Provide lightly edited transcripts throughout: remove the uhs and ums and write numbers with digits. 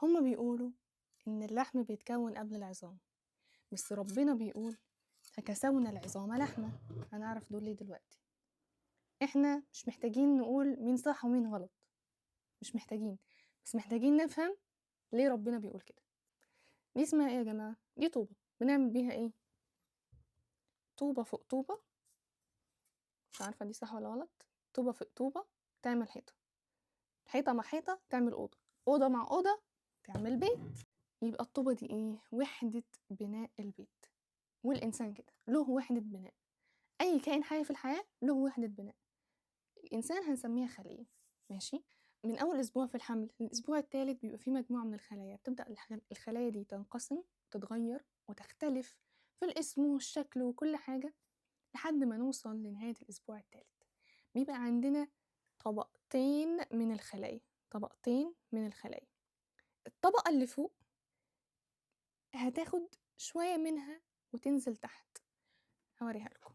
هما بيقولوا إن اللحم بيتكون قبل العظام، بس ربنا بيقول فكسونا العظام لحمة. هنعرف دول ليه دلوقتي. إحنا مش محتاجين نقول مين صح ومين غلط، مش محتاجين، بس محتاجين نفهم ليه ربنا بيقول كده. دي اسمها إيه يا جماعة؟ دي طوبة. بنعمل بيها إيه؟ طوبة فوق طوبة، مش عارفة دي صح ولا غلط. طوبة فوق طوبة تعمل حيطة، حيطة مع حيطة تعمل أوضة، أوضة مع أوضة تعمل بيت. يبقى الطوبة دي إيه؟ وحدة بناء البيت. والإنسان كده له وحدة بناء، أي كائن حي في الحياة له وحدة بناء. الإنسان هنسميها خلية، ماشي؟ من أول أسبوع في الحمل للأسبوع الثالث بيبقى فيه مجموعة من الخلايا، بتبدأ الخلايا دي تنقسم، تتغير وتختلف في الاسم والشكل وكل حاجة لحد ما نوصل لنهاية الأسبوع الثالث. بيبقى عندنا طبقتين من الخلايا، طبقتين من الخلايا. الطبقة اللي فوق هتاخد شوية منها وتنزل تحت، هوريها لكم.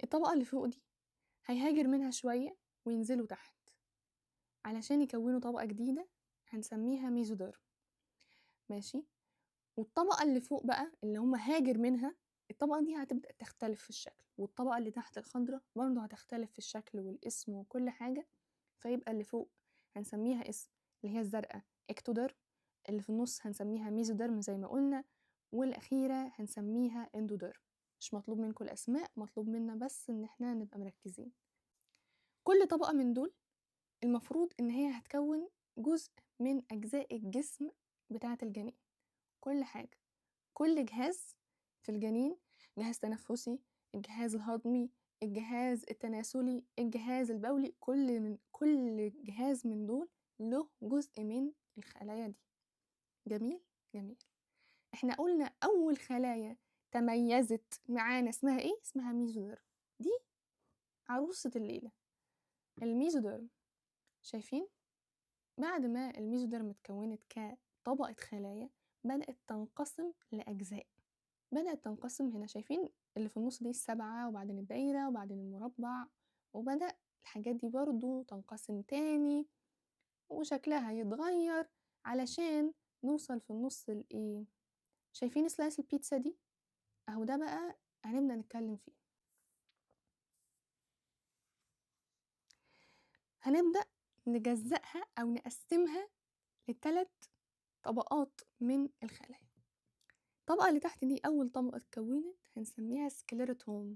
الطبقة اللي فوق دي هيهاجر منها شوية وينزلوا تحت علشان يكونوا طبقة جديدة هنسميها ميزوديرم، ماشي؟ والطبقة اللي فوق بقى اللي هم هاجر منها، الطبقة دي هتبدأ تختلف في الشكل، والطبقة اللي تحت الخضرة برضه هتختلف في الشكل والاسم وكل حاجة. فيبقى اللي فوق هنسميها اسم اللي هي الزرقاء ectoderm، اللي في النص هنسميها mesoderm زي ما قلنا، والأخيرة هنسميها endoderm. مش مطلوب منكم الأسماء، مطلوب منا بس إن احنا نبقى مركزين. كل طبقة من دول المفروض إن هي هتكون جزء من أجزاء الجسم بتاعة الجنين. كل حاجة، كل جهاز في الجنين، جهاز تنفسي، الجهاز الهضمي، الجهاز التناسلي، الجهاز البولي، كل جهاز من دول له جزء من الخلايا دي. جميل؟ جميل. احنا قلنا أول خلايا تميزت معانا اسمها ايه؟ اسمها mesoderm. دي عروسة الليلة، ال mesoderm. شايفين؟ بعد ما ال mesoderm اتكونت كطبقة خلايا بدأت تنقسم لأجزاء، بدأت تنقسم هنا. شايفين اللي في النص دي السبعة، وبعدين الدايرة، وبعدين المربع، وبدأ الحاجات دي برضو تنقسم تاني وشكلها يتغير علشان نوصل في النص لإيه؟ شايفين slice البيتزا دي؟ أهو ده بقى هنبدأ نتكلم فيه. هنبدأ نجزأها أو نقسمها لتلات طبقات من الخلايا. الطبقة اللي تحت دي أول طبقة اتكونت هنسميها sclerotome،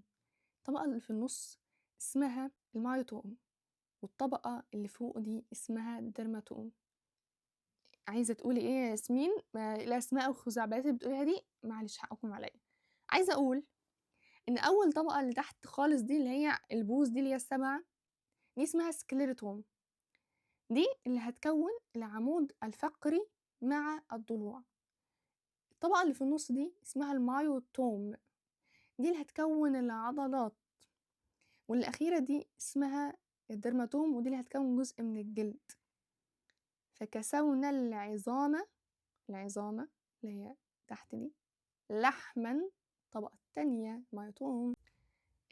الطبقة اللي في النص اسمها ال myotome، والطبقة اللي فوق دي اسمها dermatome. عايزة تقولي ايه يا ياسمين؟ ما الأسماء والخزعبلات اللي بتقوليها دي معلش حقكم عليا. عايزة أقول إن أول طبقة اللي تحت خالص دي اللي هي البوز دي اللي هي السبعة دي اسمها sclerotome، دي اللي هتكون العمود الفقري مع الضلوع. الطبقة اللي في النص دي اسمها ال myotome، دي اللي هتكون العضلات. والأخيرة دي اسمها ال dermatome، ودي اللي هتكون جزء من الجلد. فكسونا العظام، العظام اللي هي تحت دي، لحما، الطبقة التانية myotome.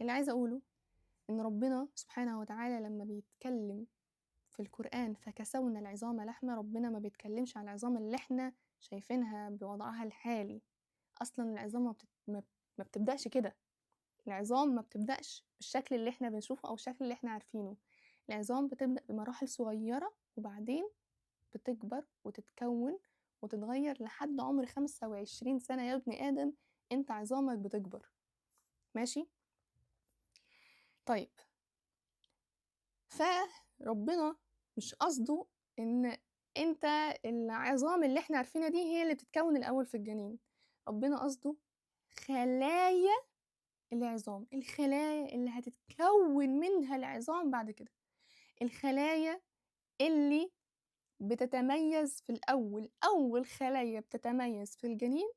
اللي عايزة أقوله إن ربنا سبحانه وتعالى لما بيتكلم في القرآن فكسونا العظام لحمة، ربنا ما بيتكلمش على العظام اللي احنا شايفينها بوضعها الحالي. أصلا العظام ما بتبدأش كده، العظام ما بتبدأش بالشكل اللي احنا بنشوفه أو الشكل اللي احنا عارفينه. العظام بتبدأ بمراحل صغيرة وبعدين بتكبر وتتكون وتتغير لحد عمر 25 سنة يا ابن آدم انت عظامك بتكبر، ماشي؟ طيب، فربنا مش قصده ان انت العظام اللي احنا عارفينها دي هي اللي بتتكون الاول في الجنين، ربنا قصده خلايا العظام، الخلايا اللي هتتكون منها العظام بعد كده، الخلايا اللي بتتميز في الأول. أول خلايا بتتميز في الجنين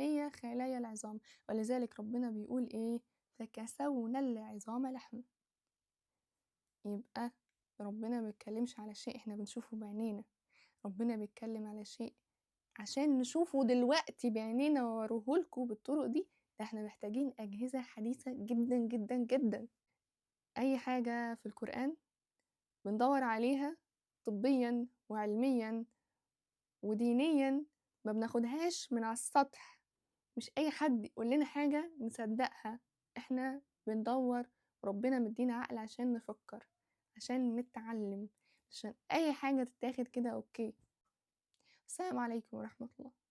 هي خلايا العظام، ولذلك ربنا بيقول إيه؟ فكسونا العظام لحما. يبقى ربنا ما بيتكلمش على شيء احنا بنشوفه بعينينا، ربنا بيتكلم على شيء عشان نشوفه دلوقتي بعينينا ووريهولكوا بالطرق دي. ده احنا محتاجين أجهزة حديثة جدا جدا جدا. أي حاجة في القرآن بندور عليها طبيًا وعلميًا ودينيًا، ما بناخدهاش من على السطح، مش أي حد يقول لنا حاجة نصدقها، إحنا بندوّر وربنا مدّينا عقل عشان نفكّر، عشان نتعلم، عشان أي حاجة تتاخد كده okay. السلام عليكم ورحمة الله.